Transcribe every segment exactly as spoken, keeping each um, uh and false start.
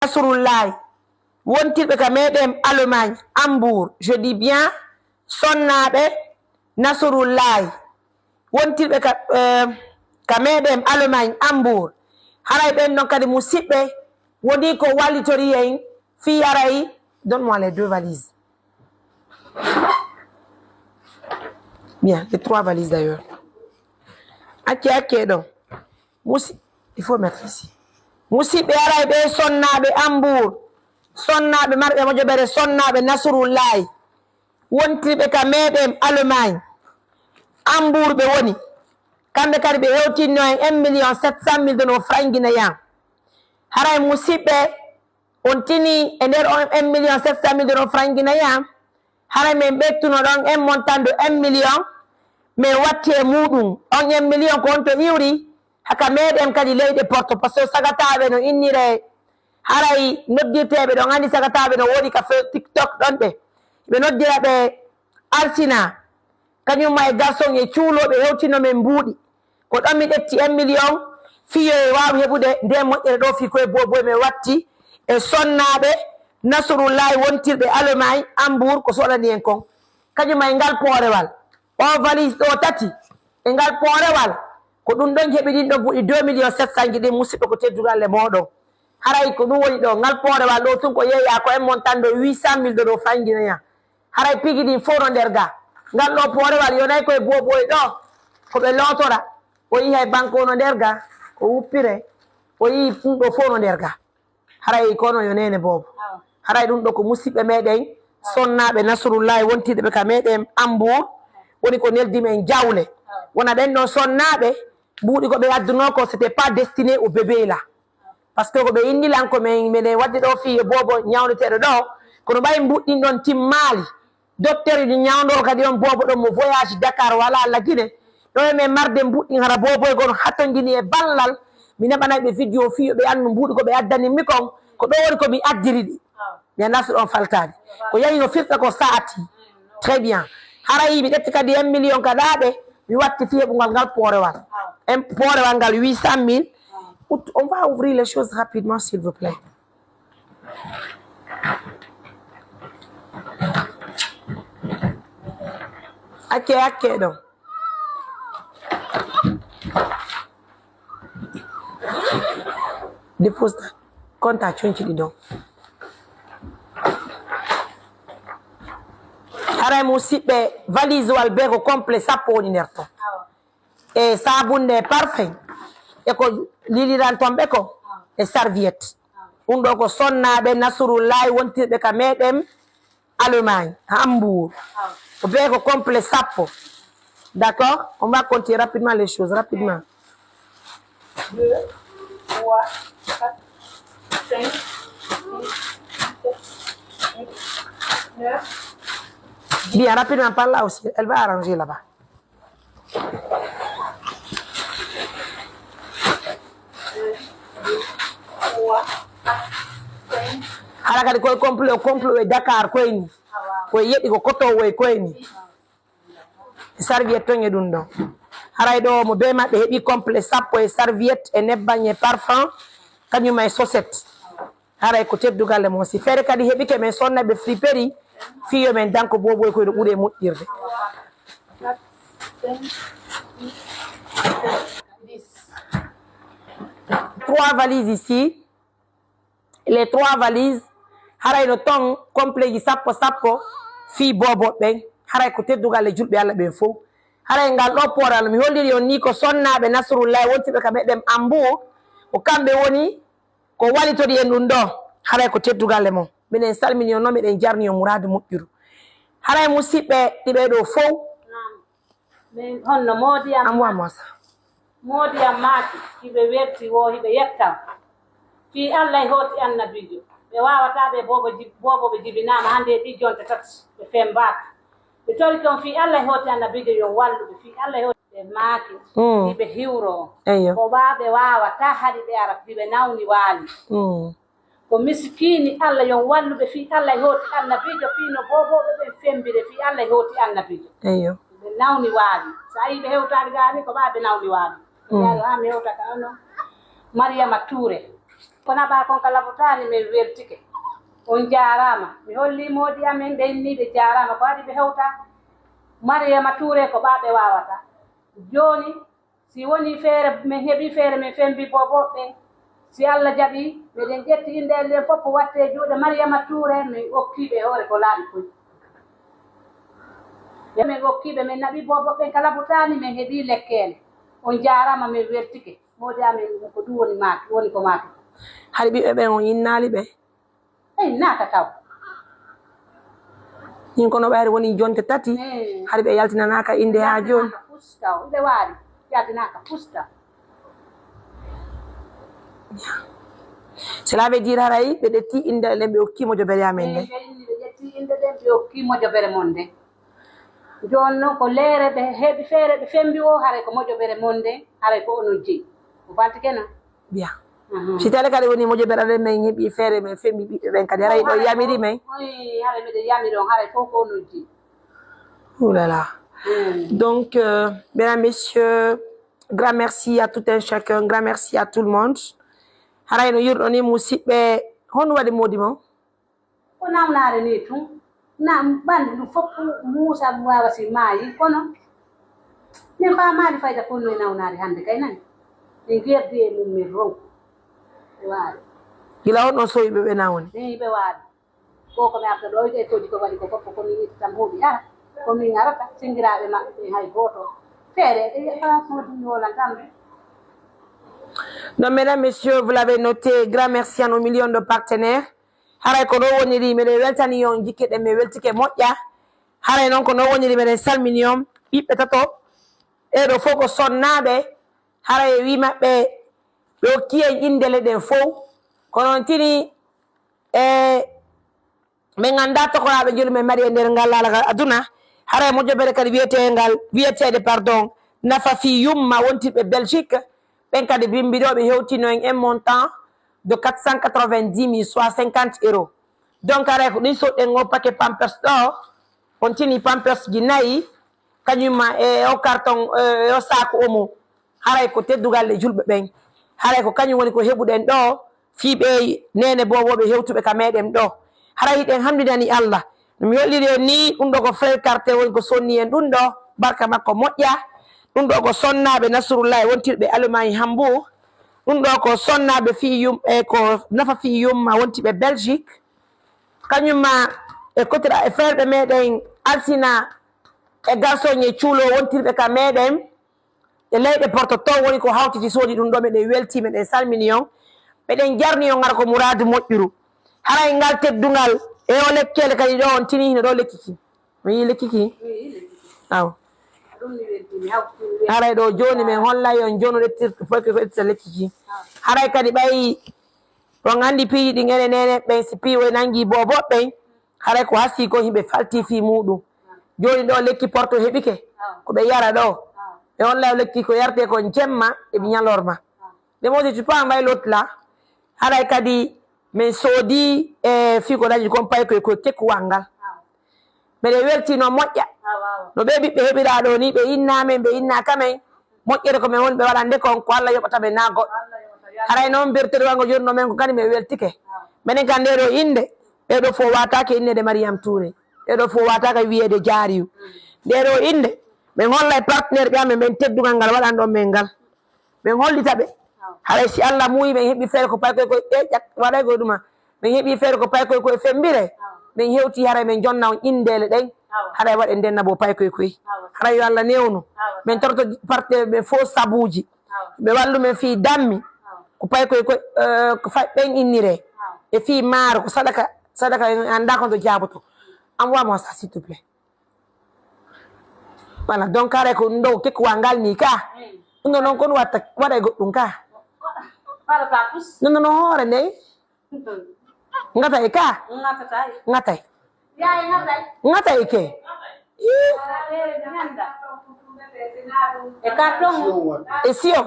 Nasrullahi wontirɓe ka meɗen Allemagne, Hambourg, je dis bien, sonnaaɓe Nasrullahi wontirɓe ka, eh, ka meɗen Allemagne, Hambourg. Haray ɓen ɗon kadi musiɓɓe woni ko wallitori en fii haray, donne-moi les deux valises. Bien, les trois valises d'ailleurs. Acce, acce ɗon. Musi-, il faut mettre ici. Musiɓɓe, haray ɓe sonnaaɓe Hambourg, sonnaaɓe marɓe mojoɓere, sonnaaɓe Nasrullahi, wontirɓe ka meɗen Allemagne, Hambourg ɓe woni. Kamɓe kadi ɓe hewtinno en un million sept cent mille de nos francs guinéens. Haray musiɓɓe, on tini e nder on un million sept cent mille de nos francs guinéens, haray min ɓettuno ɗon un montant de un million, min watti e muɗum. On un million ko on to iwri, haka meɗen kadi leyɗe Porto, parce que sagataaɓe no innire, haray noddirteeɓe ɗon, anndi sagataaɓe no woodi ka fe-, TikTok ɗon ɓe. Ɓe noddira ɓe Arsina, kañum ma e garçon e cuulooɓe hewtino min mbuuɗi. Ko ɗon mi ƴetti un million, fii yo e waawi heɓude nde moƴƴere ɗo fii koye booboye mi watti e sonnaaɓe Nasrullahi wontirɓe Allemagne, Hambourg, ko soɗani en kon. Kañum ma e ngal poorewal. O valise ɗo tati, e ngal poorewal, ko ɗum ɗon heɓi ɗin ɗon buɗi deux millions sept cent ji ɗin, musiɓɓe ko teddugal e mooɗon. Haray ko ɗum woni ɗo, ngal poorewal ɗo tun ko yeeya ko un montant de huit cent mille de nos francs guinéens. Haray pigi ɗin fof no nder ga. Ngal ɗo poorewal yonay koye booboy ɗo, ko ɓe lootora. O yihay banko no nder ga, ko wuppire. O yii ɗum ɗo fof no nder ga. Haray kono yo nene boobo. Awa. Haray ɗum ɗo ko musiɓɓe meɗen, awa, sonnaaɓe Nasrullahi wontirɓe ɓe ka meɗen Hambourg, woni ko neldi men jawle. Awa. Wona ɓen ɗon sonnaaɓe, mbuuɗi ko ɓe addunoo ko, c'était pas destiné au bébé là. Awa. Parce que ko ɓe indi lan ko men, meɗen wadde ɗo fii yo boobo ñawndeteeɗo ɗo, kono ɓay mbuuɗi ɗin ɗon timmaali. Docteur uji ñawndoo kadi on boobo ɗon mo voyage Dakar wala la Guinée. Ɗo e men marde mbuuɗi ɗin hara booboy gono hatonjini e ballal. Mi naɓanay ɓe vidéo fii yo ɓe anndu mbuuɗi ko ɓe addani mi kon. Ko ɗo woni ko mi addiri ɗi. Mi anndaa so ɗon faltaade. Ko yahi no firta ko saati. Très bien. Haray mi ƴetti kadi un million ka ɗaaɗe. Mi watti fii heɓugol ngal poorewal. Un poorewal ngal huit cent mille. Ut-, on va ouvrir les choses rapidement, s'il vous plaît. Acce, acce ɗo. Dépose ta. Konta conci ɗi ɗo. Haray musiɓɓe, valise wal be ko complet sappo woni nder ton. E sabunde e parfum, e ko liliranton ɓe ko, e serviette. Ɗum ɗo ko sonnaaɓe Nasrullahi wontirɓe ka meɗen Allemagne, Hambourg. Ko be ko complet sappo. D'accord? On va compter rapidement les choses, rapidement. Deux, trois, quatre, cinq, six, sept, huit, neuf. Bien, rapidement, par là aussi. Elle va arranger là-bas. Hara kadi koye complet, o complet e Dakar koye ni. Koye yeɗi ko koto woye koye ni. E serviette ton e ɗum ɗon. Haray ɗo mo be maɓɓe heɓi complet sappo e serviette e nebban e parfum, kañum e chaussette. Haray ko teddugal e mon. Si feere kadi heɓike men sonna ɓe friperie, fii yo men danko booboy koye no ɓuri e moƴƴirde. Trois valises ici. Les trois valises, haray no ton complet ji sappo sappo fii boobo ɓen. Haray ko teddugal e julɓe Allah ɓen fow. Haray ngal ɗo pooral mi holliri on ni ko sonnaaɓe Nasrullahi wontiɓe ka meɗen Ambu, ko kamɓe woni ko walitori en ɗum ɗo. Haray ko teddugal e mon. Minen salmini on no, miɗen jarni on muraadu moƴƴuru. Haray musiɓɓe ɗiɓe ɗo fow. Min honno moodi am? Am wa mosa. Moodi am maaki, hiɓe werti wo hiɓe yetta. Fii Allah e hooti annabiijo. Ɓe waawataa ɓe boobo jib-, boobo ɓe jibinaama hannde e ɗi jonte tati. Ɓe fembaaka. Ɓe tori kon fii Allah e hooti annabiijo yo wallu ɓe. Fii Allah e hooti ɓe maaki. Mm. Hiɓe hiwro. Eyyo. Ko ɓaa ɓe waawataa haɗi ɓe ara hiɓe nawni waali. Mm. Ko misikiini Allah yon wallu ɓe fii Allah e hooti annabiijo fii no boobooɓe ɓen fembire fii Allah e hooti annabiijo. Eyyo. Ɓe nawni waali. So a yii ɓe hewtaade gaani ko ɓaa ɓe nawni waali. Mm. Yaayo haa mi hewta ka ono Mariama Touré. Ko naɓaa kon ka labotaani, min weltike. On jaaraama. Mi hollii moodi amen ɓe inni ɓe jaaraama ko adi ɓe hewta. Mariyama Tuure ko ɓaa ɓe waawata. Jooni, si wonii feere, min heɓii feere, min fembi boobo ɓen. Si Alla jaɓii, meɗen ƴetti inɗe en ɗen fof wattee juuɗe Mariyama Tuure, min okkii ɓe hoore ko laaɓi koy. Min okkii ɓe, min naɓii boobo ɓen ka labotaani, min heɓii lekkeele. On jaaraama, min weltike. Moodi amen ko ɗum woni maaki, woni ko maaki. Hari ɓiɓɓe ɓen on innaali ɓe? Ɓe innaaka taw. Min kono ɓayri woni jonte tati, hari ɓe yaltinanaaka innde haa jooni. Yaltinanaaka fus taw, ɓe waali, yaltinaaka fus taw. Cela veut dire haray ɓe ƴetti innde ɗen ɓe okki mojobere amen nde? Ɓe inni ɓe ƴetti innde ɗen ɓe okki mojobere mon nde. Jooni noon ko leere ɓe heɓi feere ɓe fembi o, haray ko mojobere mon nde, haray ko onon jeyi. O faltike noon. Bien. Si tawii kadi woni mojobere amen, min heɓi feere, min fembi ɓiɓɓe ɓen kadi, haray ɗo yamiri men. Oy, haray miɗo yamiri on, haray fof ko onon jeyi. Ouh là là. Donc, euh, mesdames, messieurs, grand merci à tout un chacun, grand merci à tout le monde. Haray no yurɗo ni musidɓe, honno waɗi moodi mon? Ko nawnaare nii tun. Na ɓandu ndu fof muusa waawa si maayi, kono min faamaali fayda kono e nawnaare hannde kay nani. Min ngerdi e mum min ronku. Ɓe waali. Gila on ɗon sowi ɓe ɓe nawni? Eyi, ɓe waali. Ko ko mi arta ɗo e koji ko waɗi ko fof ko min itta mbuuɗi. Ah, ko min arata singiraaɓe maɓɓe ɓe hay gooto. Feere e ah, moodi mi wolan tan. Donc, mesdames, messieurs, vous l'avez noté, grand merci à nos millions de partenaires. Haray ko ɗo woniri, miɗen weltani on jikke ɗen, mi weltike moƴƴa. Haray noon ko ɗo woniri, miɗen salmini on ɓiɓɓe tato. Ɓee ɗo fof ko sonnaaɓe. Haray e wii maɓɓe ɓe okki en inndele ɗen fof. Kono on tini e min nganndaa tokoraaɓe joli men mari e nder ngal laalagal aduna. Haray mojobere kadi wiyeteengal, wiyeteede, pardon, Nafa Fii Yumma wontirɓe Belgique. Ɓen kadi bimbi ɗo ɓe hewtino en un montant de quatre cent quatre-vingt-dix mille, soit cinquante euros. Donc, haray ko ɗin soɗɗen o paquet Pampers ɗo, on tini Pampers ji nayi, kañum ma e o carton, e o saaku omo. Haray ko teddugal e julɓe ɓen. Haray ko kañum woni ko heɓuɗen ɗo, fii ɓee neene boobooɓe hewtuɓe ka meɗen ɗo. Haray hiɗen hamdinani Allah. No mi holliri en ni, ɗum ɗo ko frère Carter woni ko sonni en ɗum ɗo. Barka makko moƴƴa. Ɗum ɗo ko sonnaaɓe Nasrullahi wontirɓe Allemagne Hambourg. Ɗum ɗo ko sonnaaɓe fii yum-, e ko Nafa Fii Yumma wontiɓe Belgique. Kañum ma e kotira e frère ɓe meɗen Alsina e garçon e cuulo wontirɓe ka meɗen. E leyɗe Porto to woni ko hawtiti soodi ɗum ɗo, meɗen welti, meɗen salmini on. Meɗen jarni on, ngara ko muraadu moƴƴuru. Haray ngal teddungal e o lekkele kadi ɗo on tini hino ɗo lekki ki. Mi yii lekki ki? Aw. Haray ɗo jooni min hollay on jooni ɗettirta foy ko ƴettita lekki ki. Haray kadi ɓay on anndi piiji ɗin enen nene ɓen si piiwo nangi bobo ɓen. Haray ko hasii ko himɓe falti fii muuɗum. Jooni ɗo lekki Porto heɓike, ko ɓe yara ɗo. Ɓe holla lekki ko yartee ko jemma e ñalorma. Nde mo si tu pas mbay lot la, haray kadi min soodi e fii ko dañi kon pay koye koye kekkuwal ngal. Mbeɗe weltii no moƴƴa. No ɓee ɓiɓɓe heɓiraa ɗo ni, ɓe innaa men, ɓe innaaka men. Moƴƴere ko min woni ɓe waɗande kon, ko Allah yoɓata ɓe naa goɗɗo. Haray noon bertere wango jooni no men ko kadi min weltike. Menen kan ndee ɗoo innde, ɓee ɗoo fof waataake inneede Mariam Touré. Ɓee ɗoo fof waataaka wiyeede Jaariyu. Ndee ɗoo innde, min holla e partenaire ɓe amen ɓen teddungal ngal waɗan ɗon men ngal. Min hollita ɓe. Haray si Allah muuyi ɓen heɓi feere ko pay koye koye e ƴak-, waɗay koye ɗuma. Min heɓi feere ko pay koye koye femmbire. Min hewti haray min jonna on inndeele ɗen. Haray waɗen ndenna bo pay koye koye. Haray yo Allah newnu. Min torto partenaire ɓe fof sabuuji. Ɓe wallu men fii dammi. Ko pay koye koye, eh, ko fay ɓen innire. E fii maaro ko sadaka, sadaka en anndaa ko nde jaaboto. Envoie-moi ça, s'il te plaît. Voilà, donc haray ko ɗum ɗo kekkuwal ngal nii ka. Ɗum ɗo noon ko ɗum watta, waɗa e goɗɗum ka. Ɗum ɗo noon hoore nde. Ngatay ka? Ngatay. Ngatay. Ngatay ke? Ii. E ka ɗon. E siyo.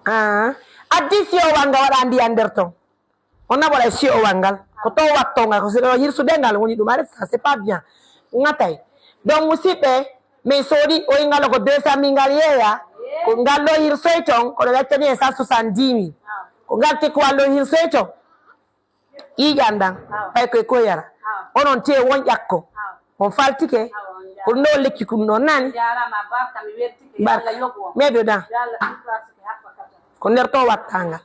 Ah. Addi siyo wanga waɗa ndiyan nder ton. On naɓoɗa e siyo wal ngal. Ko to watto ngal, ko si ɗo hirsude ngal woni ɗum. Arrête ça, c'est pas bien. Ngatay. Donc, musidɓe, min soodi o ingal ko deux cent mille ngal yeeya. Ko ngal ɗo hirsoy ton, kono ɓe accani en cent soixante-dix mille. Ko ngal tekkuwal ɗo hirsoy ton. Ƴiiƴan ɗan, ɓay koye ko yara. Onon te won ƴakko. On faltike. Ko ɗum ɗo lekki kun ɗon nani. Barka. Mais ɓe ɗan. Ko nder to wattangal.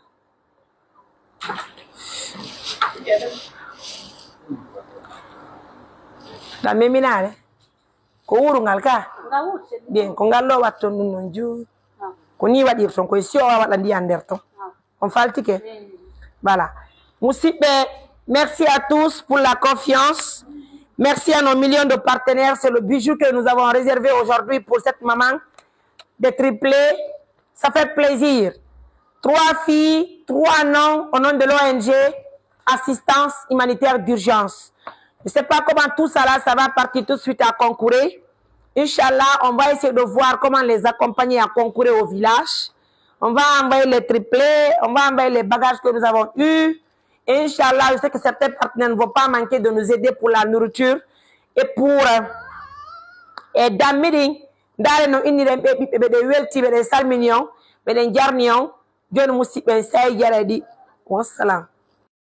Ɗan meminaare. Ko wuurungal ka? Nga wutte ɗum. Bien, ko ngal ɗo watton ɗum noon juu. Ah. Ko ni waɗirton, koye si o waɗa ndiyan nder ton. Ah. On faltike? Oui. Voilà. Musidɓe, merci à tous pour la confiance. Merci à nos millions de partenaires. C'est le bijou que nous avons réservé aujourd'hui pour cette maman de triplé. Ça fait plaisir. Trois filles, trois noms au nom de l'O N G Assistance Humanitaire d'Urgence. Je ne sais pas comment tout ça là, ça va partir tout de suite à Konkouéré. Inch'Allah, on va essayer de voir comment les accompagner à Konkouéré au village. On va envoyer les triplés, on va envoyer les bagages que nous avons eus. Et Inch'Allah, je sais que certains partenaires ne vont pas manquer de nous aider pour la nourriture et pour euh, et dammiɗi. Ndaare no inni ɗen ɓe ɓiɓɓe, ɓeɗen welti, ɓeɗen salmini on, ɓeɗen jarni on. Joni musidɓe en, sayi jaraɗi. Wassalam.